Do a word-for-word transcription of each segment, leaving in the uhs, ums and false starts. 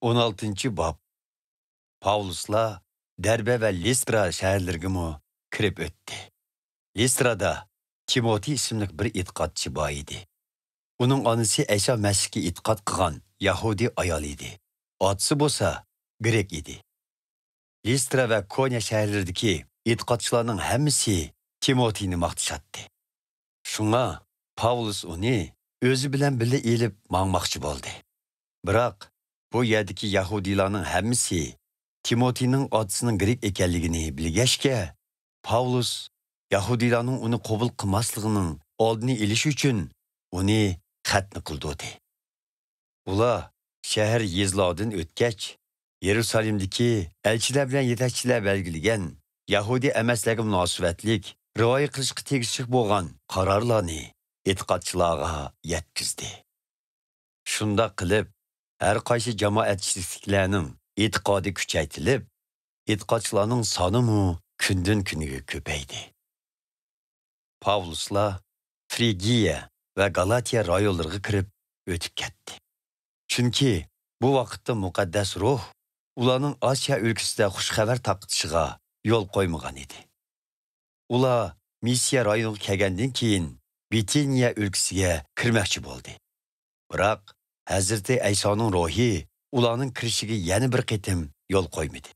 ئون ئالتىنچى باب. پاۋلۇسلار دەربە ۋە لىسترا شەھەرلىرىگىمۇ كىرىپ ئۆتتى. لىسترادا تىموتى ئىسىملىك بىر ئېتىقادچى بار ئىدى. ئۇنىڭ ئانىسى ئەيسا مەسىھكە ئېتىقاد قىلغان يەھۇدىي ئايال ئىدى. ئاتىسى بولسا گرېك ئىدى. لىسترا ۋە كونيا شەھەرلىرىدىكى ئېتىقادچىلارنىڭ ھەممىسى تىموتىنى ماختىشاتتى. شۇڭا پاۋلۇس ئۇنى ئۆزى بىلەن بىللە ئېلىپ ماڭماقچى بولدى. بىراق، بۇ يەردىكى يەھۇدىيلارنىڭ ھەممىسى تىموتىنىڭ ئاتىسىنىڭ گرېك ئىكەنلىكىنى بىلگەچكە، پاۋلۇس يەھۇدىيلارنىڭ ئۇنى قوبۇل قىلماسلىقىنىڭ ئالدىنى ئېلىش ئۈچۈن ئۇنى خەتنە قىلدۇردى. ئۇلار شەھەر يېزىلاردىن ئۆتكەچ، يېرۇسالېمدىكى ئەلچىلەر بىلەن يېتەكچىلەر بەلگىلىگەن يەھۇدىي ئەمەسلەرگە مۇناسىۋەتلىك رىئايە قىلىشقا تېگىشلىك بولغان قارارلارنى ئېتىقادچىلارغا يەتكۈزدى. شۇنداق قىلىپ، ھەر قايسى جامائەتچىلىكتىكىلەرنىڭ ئېتىقادى كۈچەيتىلىپ، ئېتىقادچىلارنىڭ سانىمۇ كۈندىن-كۈنگە كۆپەيدى. پاۋلۇسلار فرىگىيە ۋە گالاتىيە رايونلىرىغا كىرىپ ئۆتۈپ كەتتى. چۈنكى بۇ ۋاقىتتا مۇقەددەس روھ ئۇلارنىڭ ئاسىيا ئۆلكىسىدە خۇش خەۋەر تارقىتىشىغا يول قويمىغان ئىدى. ئۇلار مىسىيە رايونىغا كەلگەندىن كېيىن، بىتىنىيە ئۆلكىسىگە كىرمەكچى بولدى. بىراق، ھەزرىتى ئەيسانىڭ روھى ئۇلارنىڭ كىرىشىگە يەنە بىر قېتىم يول قويمىدى.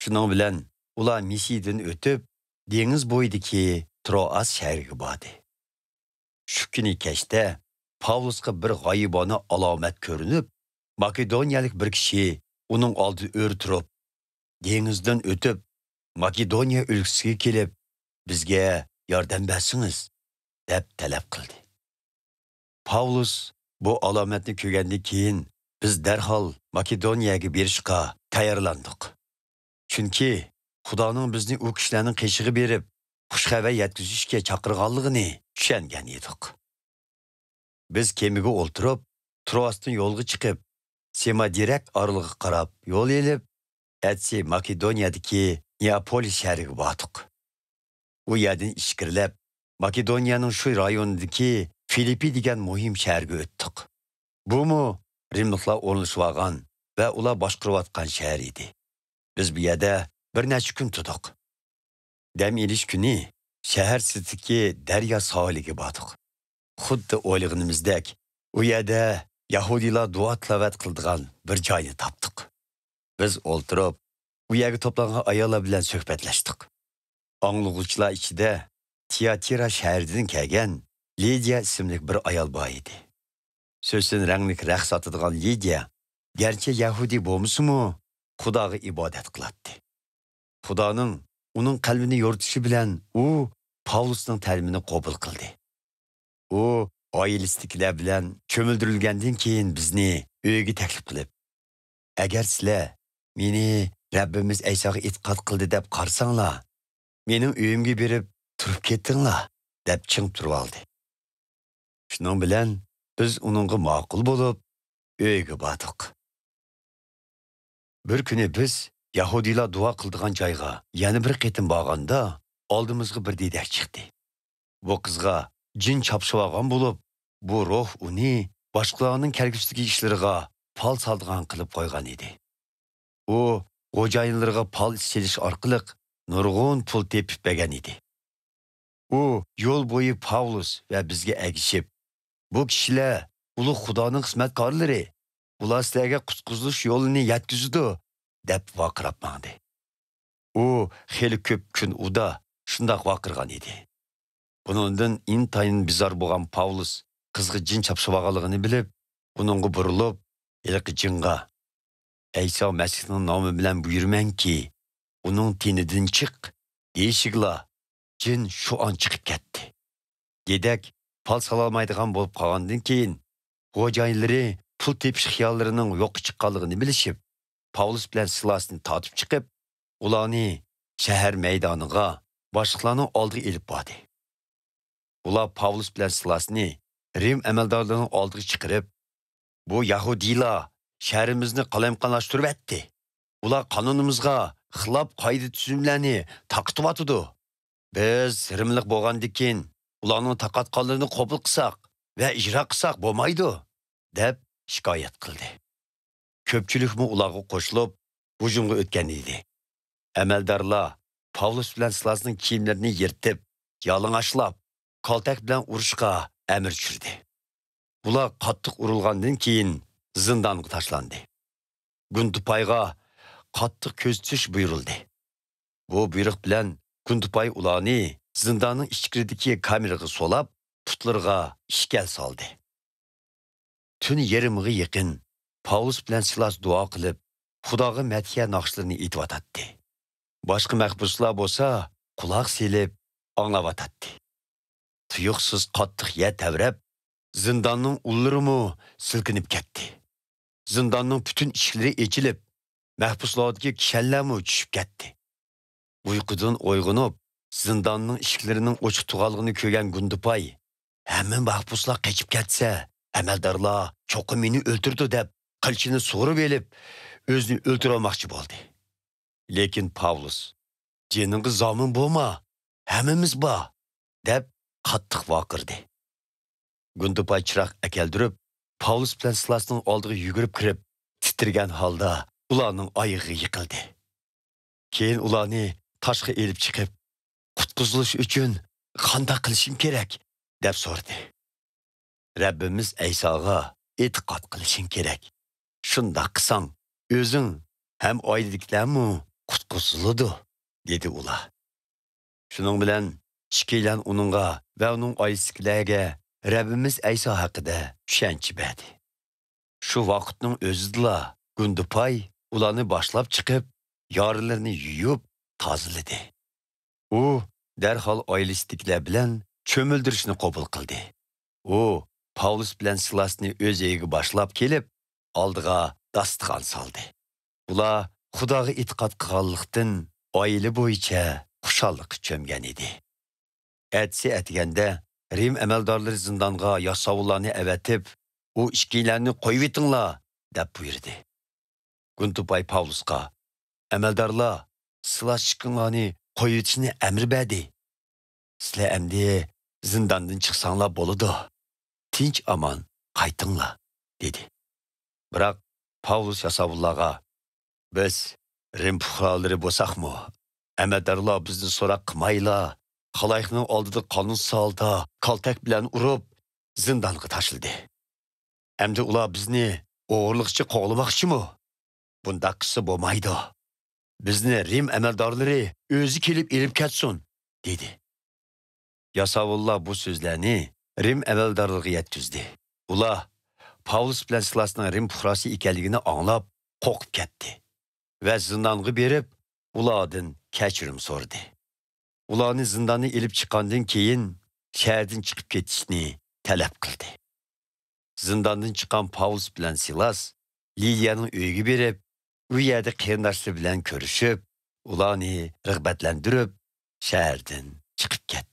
شۇنىڭ بىلەن ئۇلار مىسىيىدىن ئۆتۈپ، دېڭىز بويىدىكى تروئاس شەھىرىگە باردى. شۇ كۈنى كەچتە پاۋلۇسقا بىر غايىبانە ئالامەت كۆرۈنۈپ، ماكېدونىيەلىك بىر كىشى ئۇنىڭ ئالدىدا ئۆرە تۇرۇپ، دېڭىزدىن ئۆتۈپ، ماكېدونىيە ئۆلكىسىگە كېلىپ، بىزگە ياردەم بەرسىڭىز، دەپ تەلەپ قىلدى. پاۋلۇس بۇ ئالامەتنى كۆرگەندىن كېيىن، بىز دەرھال ماكېدونىيەگە بېرىشقا تەييارلاندۇق. چۈنكى خۇدانىڭ بىزنى ئۇ كىشىلەرنىڭ قېشىغا بېرىپ، خۇش خەۋەر يەتكۈزۈشكە چاقىرغانلىقىنى چۈشەنگەن ئىدۇق. بىز كېمىگە ئولتۇرۇپ، تروئاستىن يولغا چىقىپ، سېمادىرەك ئارىلىغا قاراپ يول ئېلىپ، ئەتىسى ماكېدونىيەدىكى نېئاپولىس شەھىرىگە باردۇق. ئۇ يەردىن ئىچكىرىلەپ، ماكېدونىيەنىڭ شۇ رايونىدىكى فىلىپپى دېگەن مۇھىم شەھەرگە ئۆتتۇق. بۇمۇ رىملىقلار ئورۇنلىشىۋالغان ۋە ئۇلار باشقۇرۇۋاتقان شەھەر ئىدى. بىز بۇ يەردە بىر نەچچە كۈن تۇردۇق. دەم ئېلىش كۈنى شەھەر سىرتىدىكى دەريا ساھىلىگە باردۇق. خۇددى ئويلىغىنىمىزدەك، ئۇ يەردە يەھۇدىيلار دۇئا تىلاۋەت قىلىدىغان بىر جاينى تاپتۇق. بىز ئولتۇرۇپ، ئۇ يەرگە توپلانغان ئاياللار بىلەن سۆھبەتلەشتۇق. ئاڭلىغۇچىلار ئىچىدە تىياتىرا شەھىرىدىن كەلگەن لىدىيە ئىسىملىك بىر ئايال بار ئىدى. سۆسۈن رەڭلىك رەخت ساتىدىغان لىدىيە گەرچە يەھۇدىي بولمىسىمۇ، خۇداغا ئىبادەت قىلاتتى. خۇدانىڭ ئۇنىڭ قەلبىنى يورۇتۇشى بىلەن ئۇ پاۋلۇسنىڭ تەلىپىنى قوبۇل قىلدى. ئۇ ئائىلىسىدىكىلەر بىلەن چۆمۈلدۈرۈلگەندىن كېيىن بىزنى ئۆيىگە تەكلىپ قىلىپ، «ئەگەر سىلەر مېنى رەببىمىز ئەيساغا ئېتىقاد قىلدى دەپ قارىساڭلار، مېنىڭ ئۆيۈمگە بېرىپ تۇرۇپ كېتىڭلار» دەپ چىڭ تۇرۇۋالدى. شۇنىڭ بىلەن بىز ئۇنىڭغا ماقۇل بولۇپ، ئۆيىگە باردۇق. بىر كۈنى بىز يەھۇدىيلار دۇئا قىلىدىغان جايغا يەنە بىر قېتىم بارغاندا، ئالدىمىزغا بىر دېدەك چىقتى. بۇ قىزغا جىن چاپسىۋالغان بولۇپ، بۇ روھ ئۇنى باشقىلارنىڭ كەلگۈسىدىكى ئىشلىرىغا پال سالىدىغان قىلىپ قويغان ئىدى. ئۇ خوجايىنلىرىغا پال سېلىش ئارقىلىق نۇرغۇن پۇل تېپىپ بەرگەن ئىدى. ئۇ يول بويى پاۋلۇس ۋە بىزگە ئەگىشىپ، «بۇ كىشىلەر ئۇلۇغ خۇدانىڭ خىزمەتكارلىرى، ئۇلار سىلەرگە قۇتقۇزۇش يولىنى يەتكۈزىدۇ» دەپ ۋارقىراپ ماڭدى. ئۇ خېلى كۆپ كۈن ئۇدا شۇنداق ۋارقىرىغان ئىدى. بۇنىڭدىن ئىنتايىن بىزار بولغان پاۋلۇس قىزغا جىن چاپسىۋالغانلىقىنى بىلىپ، ئۇنىڭغا بۇرۇلۇپ، ھېلىقى جىنغا، «ئەيسا مەسىھنىڭ نامى بىلەن بۇيرۇمەنكى، ئۇنىڭ تېنىدىن چىق» دېيىشىگىلا، جىن شۇ ئان چىقىپ كەتتى. دېدەك پال سالالمايدىغان بولۇپ قالغاندىن كېيىن، خوجايىنلىرى پۇل تېپىش خىياللىرىنىڭ يوققا چىققانلىقىنى بىلىشىپ، پاۋلۇس بىلەن سىلاسنى تارتىپ چىقىپ، ئۇلارنى شەھەر مەيدانىغا، باشلىقلارنىڭ ئالدىغا ئېلىپ باردى. ئۇلار پاۋلۇس بىلەن سىلاسنى رىم ئەمەلدارلىرىنىڭ ئالدىغا چىقىرىپ، «بۇ يەھۇدىيلار شەھىرىمىزنى قالايمىقانلاشتۇرۇۋەتتى. ئۇلار قانۇنىمىزغا خىلاپ قائىدە-تۈزۈملەرنى تارقىتىۋاتىدۇ. بىز رىملىق بولغاندىكىن، ئۇلارنىڭ تارقاتقانلىرىنى قوبۇل قىلساق ۋە ئىجرا قىلساق بولمايدۇ» دەپ شىكايەت قىلدى. كۆپچىلىكمۇ ئۇلارغا قوشۇلۇپ، ھۇجۇمغا ئۆتكەن ئىدى. ئەمەلدارلار پاۋلۇس بىلەن سىلاسنىڭ كىيىملىرىنى يىرتىپ، يالىڭاچلاپ، كالتەك بىلەن ئۇرۇشقا ئەمىر چۈشۈردى. ئۇلار قاتتىق ئۇرۇلغاندىن كېيىن زىندانغا تاشلاندى. گۇندىپايغا قاتتىق كۆزىتىش بۇيرۇلدى. بۇ بۇيرۇق بىلەن گۇندىپاي ئۇلارنى زىنداننىڭ ئىچكىرىدىكى كامېرغا سولاپ، پۇتلىرىغا ئىشكەل سالدى. تۈن يېرىمىغا يېقىن پاۋلۇس بىلەن سىلاس دۇئا قىلىپ، خۇداغا مەدھىيە ناخشىلىرىنى ئېيتىۋاتاتتى. باشقا مەھبۇسلار بولسا قۇلاق سېلىپ ئاڭلاۋاتاتتى. تۇيۇقسىز قاتتىق يەر تەۋرەپ، زىنداننىڭ ئۇللىرىمۇ سىلكىنىپ كەتتى. زىنداننىڭ پۈتۈن ئىشىكلىرى ئېچىلىپ، مەھبۇسلاردىكى كىشەنلەرمۇ چۈشۈپ كەتتى. ئۇيقۇدىن ئويغىنىپ، زىنداننىڭ ئىشىكلىرىنىڭ ئوچۇق تۇرغانلىقىنى كۆرگەن گۇندىپاي، «ھەممە مەھبۇسلار قېچىپ كەتسە، ئەمەلدارلار چوقۇم مېنى ئۆلتۈرىدۇ» دەپ، قىلىچىنى سۇغۇرۇپ ئېلىپ، ئۆزىنى ئۆلتۈرۈۋالماقچى بولدى. لېكىن پاۋلۇس، «جېنىڭغا زامىن بولما، ھەممىمىز بار!» دەپ قاتتىق ۋارقىرىدى. گۇندىپاي چىراغ ئەكەلدۈرۈپ، پاۋلۇس بىلەن سىلاسنىڭ ئالدىغا يۈگۈرۈپ كىرىپ، تىترىگەن ھالدا ئۇلارنىڭ ئايىغىغا يىقىلدى. كېيىن ئۇلارنى تاشقا ئېلىپ چىقىپ، «قۇتقۇزۇلۇش ئۈچۈن قانداق قىلىشىم كېرەك؟» دەپ سورىدى. «رەببىمىز ئەيساغا ئېتىقاد قىلىشىڭ كېرەك. شۇنداق قىلساڭ، ئۆزۈڭ ھەم ئائىلىدىكىلەرمۇ قۇتقۇزۇلىدۇ» دېدى ئۇلار. شۇنىڭ بىلەن ئىككىيلەن ئۇنىڭغا ۋە ئۇنىڭ ئائىلىسىدىكىلەرگە رەببىمىز ئەيسا ھەققىدە چۈشەنچە بەردى. شۇ ۋاقىتنىڭ ئۆزىدىلا گۇندىپاي ئۇلارنى باشلاپ چىقىپ، يارىلىرىنى يۇيۇپ تازىلىدى. ئۇ دەرھال ئائىلىسىدىكىلەر بىلەن چۆمۈلدۈرۈشنى قوبۇل قىلدى. ئۇ پاۋلۇس بىلەن سىلاسنى ئۆز ئۆيىگە باشلاپ كېلىپ، ئالدىغا داستىخان سالدى. ئۇلار خۇداغا ئېتىقاد قىلغانلىقتىن، ئائىلە بويىچە خۇشاللىققا چۆمگەن ئىدى. ئەتىسى ئەتىگەندە رىم ئەمەلدارلىرى زىندانغا ياساۋۇللارنى ئەۋەتىپ، «ئۇ ئىككىيلەننى قويۇۋېتىڭلار!» دەپ بۇيرۇدى. گۇندىپاي پاۋلۇسقا، «ئەمەلدارلار، سىلاس ئىككىڭلارنى قويۇۋېتىشنى ئەمىر بەردى. سىلەر ئەمدى زىنداندىن چىقساڭلار بولىدۇ. تىنچ-ئامان قايتىڭلار» دېدى. بىراق پاۋلۇس ياساۋۇللارغا، «بىز رىم پۇقرالىرى بولساقمۇ، ئەمەلدارلار بىزدىن سوراق قىلمايلا، خالايىقنىڭ ئالدىدا قانۇنسىز ھالدا كالتەك بىلەن ئۇرۇپ، زىندانغا تاشلىدى. ئەمدى ئۇلار بىزنى ئوغرىلىقچە قوغلىماقچىمۇ؟ بۇنداق قىلسا بولمايدۇ. بىزنى رىم ئەمەلدارلىرى ئۆزى كېلىپ ئېلىپ كەتسۇن» دېدى. ياساۋۇللار بۇ سۆزلەرنى رىم ئەمەلدارلىرىغا يەتكۈزدى. ئۇلار پاۋلۇس بىلەن سىلاسنىڭ رىم پۇقراسى ئىكەنلىكىنى ئاڭلاپ، قورقۇپ كەتتى ۋە زىندانغا بېرىپ، ئۇلاردىن كەچۈرۈم سورىدى. ئۇلارنى زىنداندىن ئېلىپ چىققاندىن كېيىن، شەھەردىن چىقىپ كېتىشنى تەلەپ قىلدى. زىنداندىن چىققان پاۋلۇس بىلەن سىلاس لىدىيەنىڭ ئۆيىگە بېرىپ، ئۇ يەردە قېرىنداشلىرى بىلەن كۆرۈشۈپ، ئۇلارنى رىغبەتلەندۈرۈپ، شەھەردىن چىقىپ كەتتى.